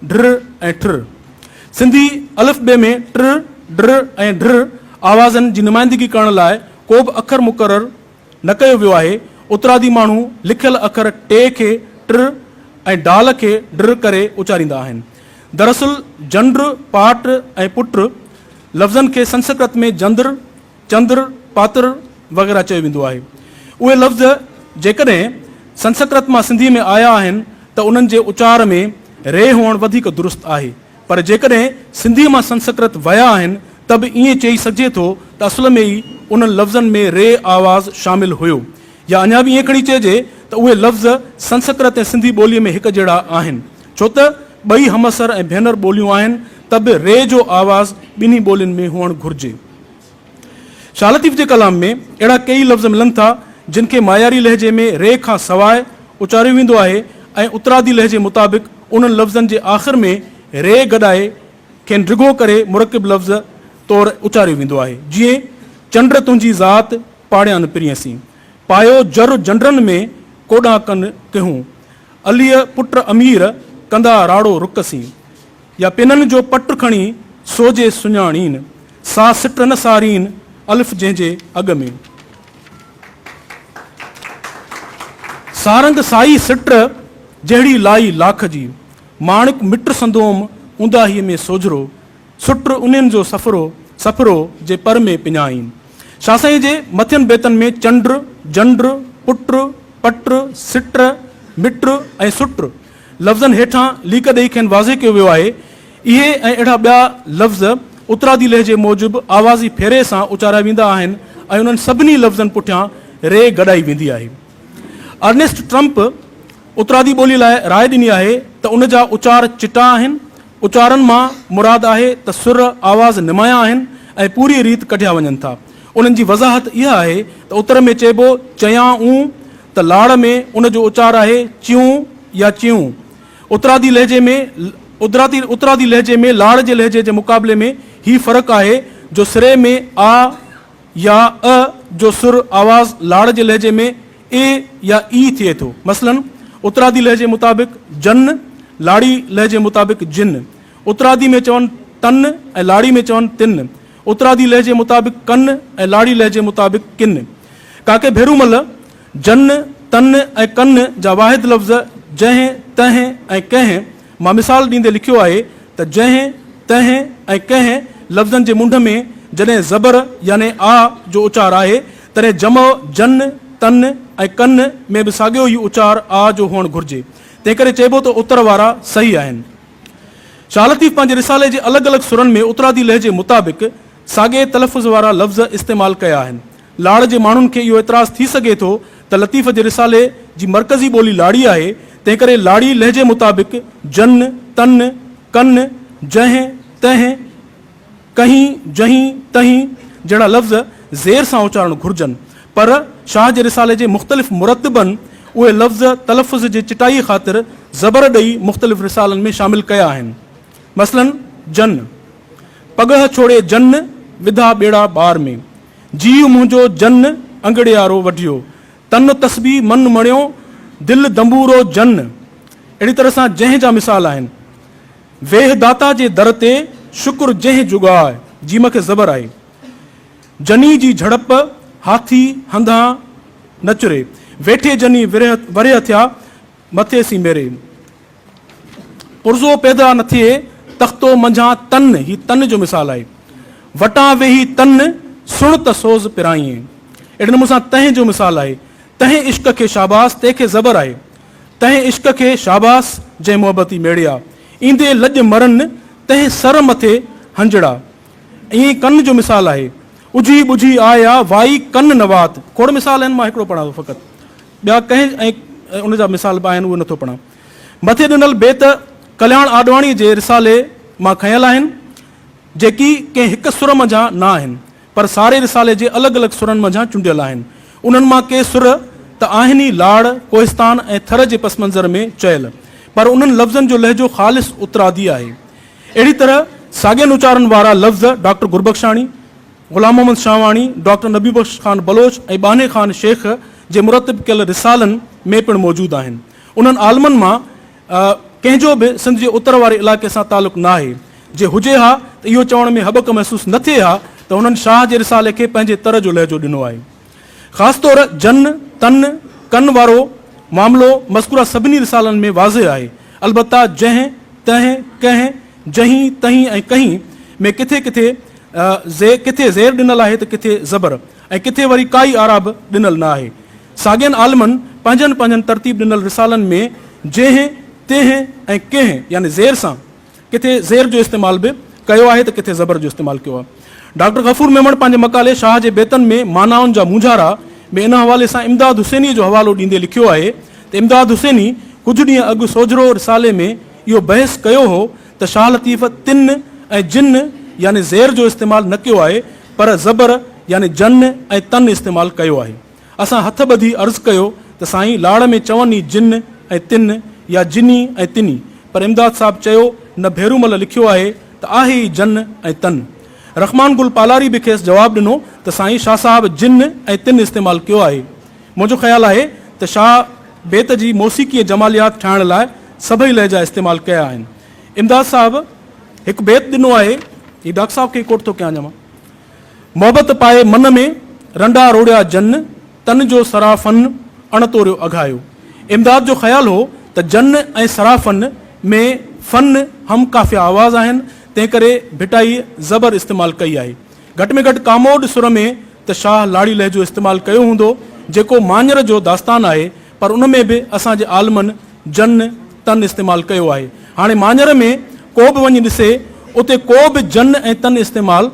ڊر ۽ ٺر. سنڌي الف بي ۾ ٽر، ڊر ۽ ڍر آوازن جي نمائندگي ڪرڻ لاء ڪو به اکر مقرر نه ڪيو ويو آهي. اترادي ماڻهو لکيل اکر ٽي کي ٽر ۽ ڊال کي ڊر ڪري اچاريندا آهن. دراصل جنڊ، پاٽ ۽ پٽ لفظن کي سنسڪرت ۾ جندر، چندر، پاتر وغيره چيو ويندو آهي. اهي لفظ جيڪڏهن سنسڪرت مان سنڌيء ۾ آيا آهن ته انهن جي اچار ۾ ري هئڻ وڌيڪ درست آهي، پر جيڪڏهن سنڌيء مان سنسڪرت ويا آهن ته به ائين چئي سگهجي ٿو ته اصل ۾ ئي انهن لفظن ۾ ري آواز شامل هيو يا اڃا به ائين کڻي چئجي ته اهي لفظ سنسڪرت ۽ سنڌي ٻوليء ۾ هڪ جهڙا آهن، ڇو ته ٻئي همعصر ۽ ڀينر ٻوليون آهن ته به ري جو آواز ٻنهي ٻولين ۾ هئڻ گهرجي. شاهه لطيف جي ڪلام ۾ اهڙا ڪيئي لفظ ملن ٿا، جن کي معياري لهجي ۾ ري کان سواء اچاريو ويندو آهي ۽ اترادي لهجي مطابق انهن لفظن جي آخر ۾ ري گڏائي کين ڊگهو ڪري مرڪب لفظ طور اچاريو ويندو آهي، جيئن، چنڊ تنهنجي ذات، پاڙيان پرينء سين. پايو جر جنڊن ۾، ڪوڏان ڪن ڪهون. عليء پٽ امير، ڪندا راڙو رڪ سين. يا پنن جو پٽ کڻي، سو جي سڃاڻين. سا سٽ نه سارين، الف جنهن جي اڳ ۾. سارنگ سائي سٽ، جهڙي لائي لاک جي. ماڻڪ مٽ سندوم، اونداهيء ۾ سوجهرو. سٽ انهن جو سفرو، سفرو، جي پر ۾ پڃائين. شاهه سائينء جي مٿين بيتن ۾ چنڊ، جنڊ، پٽ، پٽ، سٽ، مٽ ۽ سٽ لفظن هيٺان ليڪ ڏئي کين واضح ڪيو ويو آهي. اهي ۽ اهڙا ٻيا لفظ اترادي لهجي موجب آوازي ڦيري سان اچاريا ويندا آهن ۽ انهن سڀني لفظن پٺيان ري گڏائي ويندي آهي. ارنيسٽ ٽرمپ اترادي ٻولي لاء راء ڏني آهي ته ان جا اچار چٽا آهن. اچارن مان مراد آهي ته سر، آواز نمايان آهن ۽ پوريء ريت ڪڍيا وڃن ٿا. انهن جي وضاحت اها آهي ته اتر ۾ چئبو چيان-اون ته لاڙ ۾ ان جو اچار آهي چيون يا چيون. اترادي لهجي ۾ ادراتي اترادي لهجي ۾ لاڙ جي لهجي جي مقابلي ۾ هي فرق آهي جو سري ۾ آ يا ا جو سر آواز لاڙ جي لهجي ۾ اي يا اي ٿئي ٿو. مثلاً، اترادي لهجي مطابق جن، لاڙي لهجي مطابق جن. اترادي ۾ چون تن ۽ لاڙي ۾ چون تن. اترادي لهجي مطابق ڪن ۽ لاڙي لهجي مطابق ڪن. ڪاڪي ڀيرومل جن، تن ۽ ڪن جا واحد لفظ جنهن، تنهن ۽ ڪنهن مان مثال ڏيندي لکيو آهي ته جنهن، تنهن ۽ ڪنهن لفظن جي منڍ ۾ جڏهن زبر يعني آ جو اچار آهي تڏهن جمع جن، تن ۽ ڪن ۾ به ساڳيو ئي اچار آ جو هئڻ گهرجي. تنهنڪري چئبو ته اتر وارا صحيح آهن. شاهه لطيف پنهنجي رسالي جي الڳ الڳ سرن ۾ اترادي لهجي مطابق ساڳئي تلفظ وارا لفظ استعمال ڪيا آهن. لاڙ جي ماڻهن کي اهو اعتراض ٿي سگهي ٿو ته لطيف جي رسالي جي مرڪزي ٻولي لاڙي آهي، تنهنڪري لاڙي لهجي مطابق جن، تن، ڪن، جنهن، تنهن، ڪهين، جهين، تهين جهڙا لفظ زير سان اچارڻ گهرجن، پر شاهه جي رسالي جي مختلف مرتبن اهي لفظ تلفظ جي چٽائيء خاطر زبر ڏئي مختلف رسالن ۾ شامل ڪيا آهن. مثلاً، جن. پڳهه ڇوڙي جن، وڌا ٻيڙا ٻار ۾. جيء منهنجو جن، انگڙيارو وڍيو. تن تسبيح من مڻيو، دل دنبورو جن. اهڙي طرح سان جنهن جا مثال آهن. ويهه داتا جي در تي، شڪر جنهن جڳاء. جيم کي زبر آهي. جني جي جهڙپ، هاٿي هنڌان نه چري. ويٺي جني ورهيه ٿيا، مٿي سين ميري. پرزو پيدا نه ٿئي، تختو منجهان تن، هي تن جو مثال آهي. وٽان ويهي تن، سڻ ته سوز پرائين. اهڙي نموني سان تنهن جو مثال آهي. تنهن عشق کي شاباس، تي کي زبر آهي. تنهن عشق کي شاباس، جنهن محبتي ميڙيا. ايندي لڄ مرن، تنهن سر مٿي هنجڙا. ائين ئي ڪن جو مثال آهي. اجهي ٻجهي آيا، وائي ڪن نه وات. کوڙ مثال آهن، مان هڪڙو پڙهان ٿو فقط. ٻيا ڪنهن ۽ ان جا مثال به آهن، اهي نٿو پڙهان. مٿي ڏنل بيت ڪلياڻ آڏواڻيء جي رسالي مان کنيل آهن، جيڪي ڪنهن هڪ سر منجهان نه آهن، پر ساري رسالي جي الڳ الڳ سرن منجهان چونڊيل آهن. انهن مان ڪي سر ته آهن ئي لاڙ، ڪوهستان ۽ ٿر جي پس منظر ۾ چيل، پر انهن لفظن جو لهجو خالص اترادي آهي. اهڙي طرح ساڳين اچارن وارا لفظ ڊاڪٽر گربخشاڻي، غلام محمد شاهواڻي، ڊاڪٽر نبي بخش خان بلوچ ۽ ٻانهي خان شيخ جي مرتب ڪيل رسالن ۾ پڻ موجود آهن. انهن عالمن مان ڪنهن جو به سنڌ جي اتر واري علائقي سان تعلق نه آهي. جي هجي ها ته اهو چوڻ ۾ هٻڪ محسوس نه ٿئي ها ته هنن شاهه جي رسالي کي پنهنجي تر جو لهجو ڏنو آهي. خاص طور جن، تن، ڪن وارو معاملو مذڪوره سڀني رسالن ۾ واضح آهي. البته جنهن، تنهن، ڪنهن، جنهين، تهين ۽ ڪهين ۾ ڪٿي ڪٿي زي ڪٿي زير ڏنل آهي ته ڪٿي زبر ۽ ڪٿي وري ڪائي اعراب ڏنل نه آهي. ساڳين عالمن پنهنجن پنهنجن ترتيب ڏنل رسالن ۾ جنهن، تنهن ۽ ڪنهن يعني زير سان ڪٿي زير جو استعمال به ڪيو آهي ته ڪٿي زبر جو استعمال ڪيو آهي. ڊاڪٽر غفور ميمڻ پنهنجي مقالي شاهه جي بيتن ۾ معنائن جا مونجهارا ۾ ان حوالي سان امداد حسينيء جو حوالو ڏيندي لکيو آهي ته امداد حسيني ڪجهه ڏينهن اڳ سوجهرو رسالي ۾ اهو بحث ڪيو هو ته شاهه لطيف تن ۽ جن يعني زير جو استعمال نه ڪيو آهي پر زبر يعني جن ۽ تن استعمال ڪيو آهي. اسان هٿ ٻڌي عرض ڪيو ته سائين لاڙ ۾ چون ئي جن ۽ تن يا جني ۽ تني پر امداد صاحب چيو نه ڀيرومل لکيو آهي ته آهي ئي جن ۽ تن. رخمان گل پالاري به کيس جواب ڏنو ته سائين شاهه صاحب جن ۽ تن استعمال ڪيو آهي. منهنجو خيال آهي ته شاهه بيت جي موسيقي ۽ جماليات ٺاهڻ لاء سڀئي لهجا استعمال ڪيا آهن. امداد صاحب هڪ بيت ڏنو آهي، هي ڊاڪٽر صاحب کي ئي ڪوٽ ٿو ڪيان مان. محبت پائي من ۾، رنڊا روڙيا جن، تن جو سرافن، اڻ توريو اگهايو. امداد جو خيال هو ته جن ۽ سرافن ۾ فن هم قافيه آواز آهن، تنهنڪري ڀٽائيء زبر استعمال ڪئي آهي. گهٽ ۾ گهٽ ڪاموڏ سر ۾ ته شاهه لاڙي لهجو استعمال ڪيو هوندو، جيڪو ماڃر جو داستان آهي، پر ان ۾ به اسان جي عالمن جن، تن استعمال ڪيو آهي. هاڻي ماڃر ۾ ڪو به وڃي ڏسي، اتي ڪو به جن ۽ تن استعمال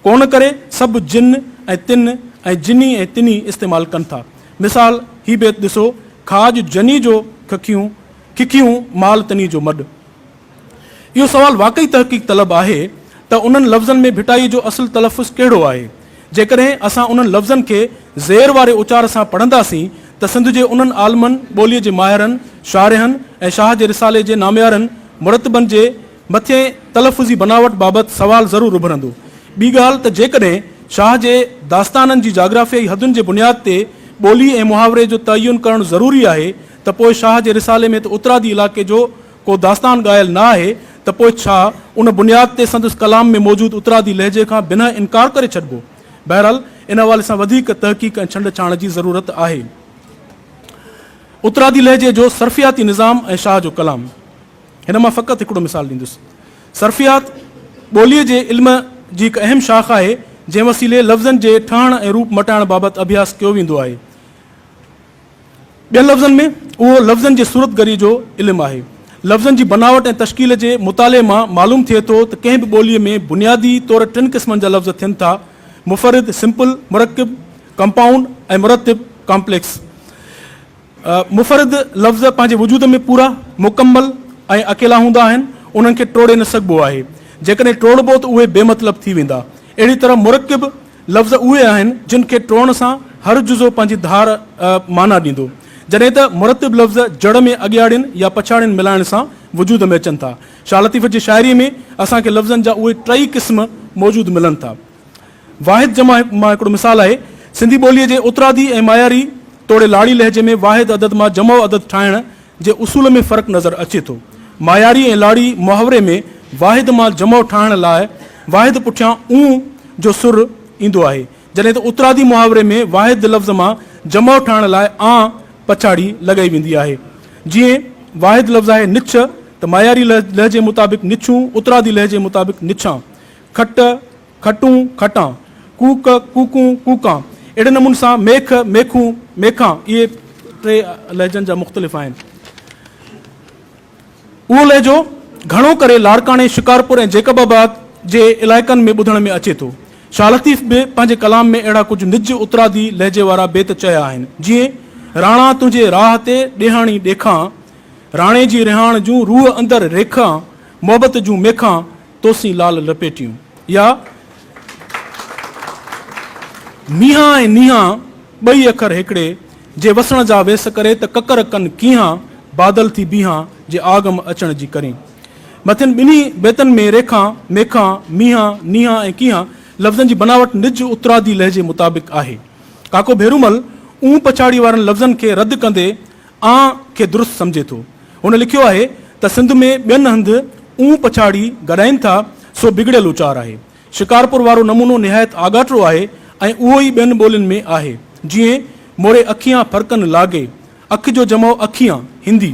ڪونه ڪري، سڀ جن ۽ تن ۽ جني ۽ تني استعمال ڪن ٿا. مثال، هي بيت ڏسو، کاڄ جني جو ککيون، ککيون مال تني جو مڏ. اهو سوال واقعي تحقيق طلب آهي ته انهن لفظن ۾ ڀٽائيء جو اصل تلفظ ڪهڙو آهي؟ جيڪڏهن اسان انهن لفظن کي زير واري اچار سان پڙهنداسين ته سنڌ جي انهن عالمن، ٻوليء جي ماهرن، شارحن ۽ شاهه جي رسالي جي ناميارن مرتبن جي مٿين تلفظي بناوٽ بابت سوال ضرور اڀرندو. ٻي ڳالهه ته جيڪڏهن شاهه جي داستانن جي جاگرافيائي حدن جي بنياد تي ٻولي ۽ محاوري جو تعين ڪرڻ ضروري آهي ته پوء شاهه جي رسالي ۾ ته اترادي علائقي جو ڪو داستان ڳايل نه آهي ته پوء ڇا ان بنياد تي سندس ڪلام ۾ موجود اترادي لهجي کان بنهه انڪار ڪري ڇڏبو؟ بهرحال ان حوالي سان وڌيڪ تحقيق ۽ ڇنڊ ڇاڻ جي ضرورت آهي. اترادي لهجي جو صرفياتي نظام ۽ شاهه جو ڪلام. هن مان فقط هڪڙو مثال ڏيندس. صرفيات ٻوليء جي علم جي هڪ اهم شاخ آهي، جنهن وسيلي لفظن جي ٺهڻ ۽ روپ مٽائڻ بابت اڀياس ڪيو ويندو آهي. ٻين لفظن ۾ اهو لفظن جي صورتگريء جو علم آهي. لفظن جي بناوٽ ۽ تشڪيل جي مطالعي مان معلوم ٿئي ٿو ته ڪنهن به ٻوليء ۾ بنيادي طور ٽن قسمن جا لفظ ٿين ٿا، مفرد، Simple، مرڪب، Compound، ۽ مرتب، Complex. مفرد لفظ پنهنجي وجود ۾ پورا، مڪمل ۽ اڪيلا هوندا آهن، انهن کي ٽوڙي نه سگهبو آهي. جيڪڏهن ٽوڙبو ته اهي بي مطلب ٿي ويندا. اهڙي طرح مرڪب لفظ اهي آهن جن کي ٽوڙڻ سان هر جزو پنهنجي ڌار معنيٰ ڏيندو. جڏهن ته مرتب لفظ جڙ ۾ اڳياڙين يا پڇاڙين ملائڻ سان وجود ۾ اچن ٿا. شاهه لطيف جي شاعريء ۾ اسان کي لفظن جا اهي ٽئي قسم موجود ملن ٿا. واحد جمع مان هڪڙو مثال آهي. سنڌي ٻوليء جي اترادي ۽ معياري توڙي لاڙي لهجي ۾ واحد عدد مان جمع عدد ٺاهڻ جي اصول ۾ فرق نظر اچي ٿو. معياري ۽ لاڙي محاوري ۾ واحد مان جمع ٺاهڻ لاء واحد پٺيان اون جو سر ايندو آهي، جڏهن ته اترادي محاوري ۾ واحد لفظ مان جمع ٺاهڻ لاء آن پڇاڙي لڳائي ويندي آهي. جيئن واحد لفظ آهي نڇ ته معياري لهجي مطابق نڇون، اترادي لهجي مطابق نڇان. کٽ، کٽون، کٽان. ڪوڪ، ڪوڪون، ڪوڪان. اهڙي نموني سان ميک، ميکون، ميکان اهي ٽي لهجن جا مختلف آهن. اهو لهجو گهڻو ڪري لاڙڪاڻي، شڪارپور ۽ جيڪب آباد جي علائقن ۾ ٻڌڻ ۾ اچي ٿو. شاهه لطيف به پنهنجي ڪلام ۾ اهڙا ڪجهه نج اترادي لهجي وارا بيت چيا آهن، جيئن، راڻا تنهنجي راهه تي ڏيهاڻي ڏيکان، راڻي جي رهاڻ جون روح اندر ريکان، محبت جون ميکان، توسين لال لپيٽيون يا مينهان ۽ نينهان ٻئي اکر هيڪڙي، جي وسڻ جا ويس ڪري ته ڪڪر ڪن ڪينهان، بادل ٿي بيهان، جي آگم اچڻ جي ڪرين. مٿين ٻنهي بيتن ۾ ريکان، ميکان، مينهان، نينهان ۽ ڪينهان لفظن جي بناوٽ نج اترادي لهجي مطابق آهي. ڪاڪو ڀيرومل اون پڇاڙي وارن لفظن کي رد ڪندي آن کي درست سمجهي ٿو. هن لکيو آهي ته. ته سنڌ ۾ ٻين هنڌ اون پڇاڙي گڏائين ٿا، سو بگڙيل اچار آهي. شڪارپور وارو نمونو نهايت آڳاٽو آهي ۽ اهو ئي ٻين ٻولين ۾ آهي. جيئن، موري اکيان ڦرڪن لاگي، اک جو جمع اکيان، هندي.